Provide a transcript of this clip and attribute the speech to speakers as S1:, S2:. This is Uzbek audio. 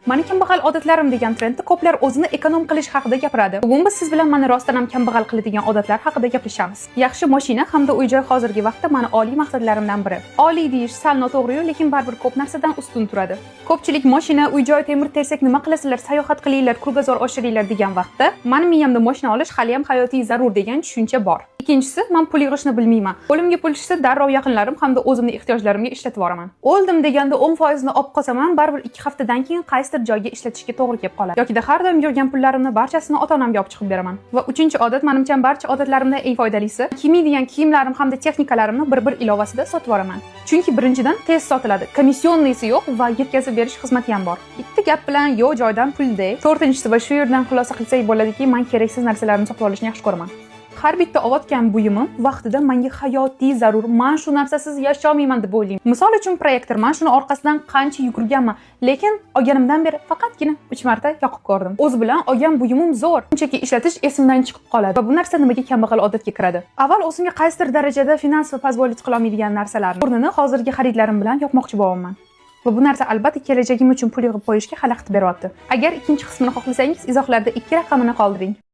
S1: Mani kambag'al odatlarim degan trendda ko'plar o'zini эконом qilish haqida gapiradi. Bugun biz siz bilan mani rostdan ham kambag'al qiladigan odatlar haqida gaplashamiz. Yaxshi mashina hamda uy-joy hozirgi vaqtda mani oliy maqsadlarimdan biri. Oliy deyish sal noto'g'ri-yu, lekin baribir ko'p narsadan ustun turadi. Ko'pchilik mashina, uy-joy, temir tersak nima qilasizlar, sayohat qilinglar, кругозор oshiringlar degan vaqtda, mani miyamda mashina olish hali ham hayotiy zarur degan tushuncha bor. Ikkinchisi, man pul yig'ishni bilmayman. Qo'limga pul tushsa, darrov yaqinlarim hamda o'zimni ehtiyojlarimga ishlatib yuboraman. O'ldim deganda 10% ni olib qolsam ham, baribir 2 haftadan keyin qaysidir joyga ishlatishga to'g'ri kelib qoladi. Yokida har doim yig'gan pullarimni barchasini ota-onamga olib chiqib beraman. Va uchinchi odat, manimcha, barcha odatlarimdan eng foydalisi, kiymaydigan kiyimlarim hamda texnikalarimni bir-bir ilovasida sotib yuboraman. Chunki birinchidan, tez sotiladi, комиссионный si yo'q va yetkazib berish xizmati ham bor. Bitta gap bilan, yo'q joydan pul-da. To'rtinchisi va shu yerdan xulosa qilsak bo'ladiki, man keraksiz narsalarni sotib olishni yaxshi ko'raman. Har bitta olayotgan buyumim vaqtida menga hayotiy zarur, man shu narsasiz yasholmayman deb o'ylayman. Misol uchun, proyektor. Man shuni orqasidan qancha yugurganman, lekin olganimdan beri faqatgina 3 marta yoqib ko'rdim. O'zi bilan olgan buyumim zo'r, shunchaki ishlatish esimdan chiqib qoladi. Va bu narsa nimaga kambag'al odatga kiradi? Avval o'zimga qaysidir darajada финансово позволить qilolmaydigan narsalarni o'rnini hozirgi xaridlarim bilan yopmoqchi bo'lyapman. Va bu narsa albatta kelajagim uchun pul yig'ib qo'yishga xalaqit beryapti. Agar ikkinchi qismini xohlasangiz, izohlarda 2 raqamini qoldiring.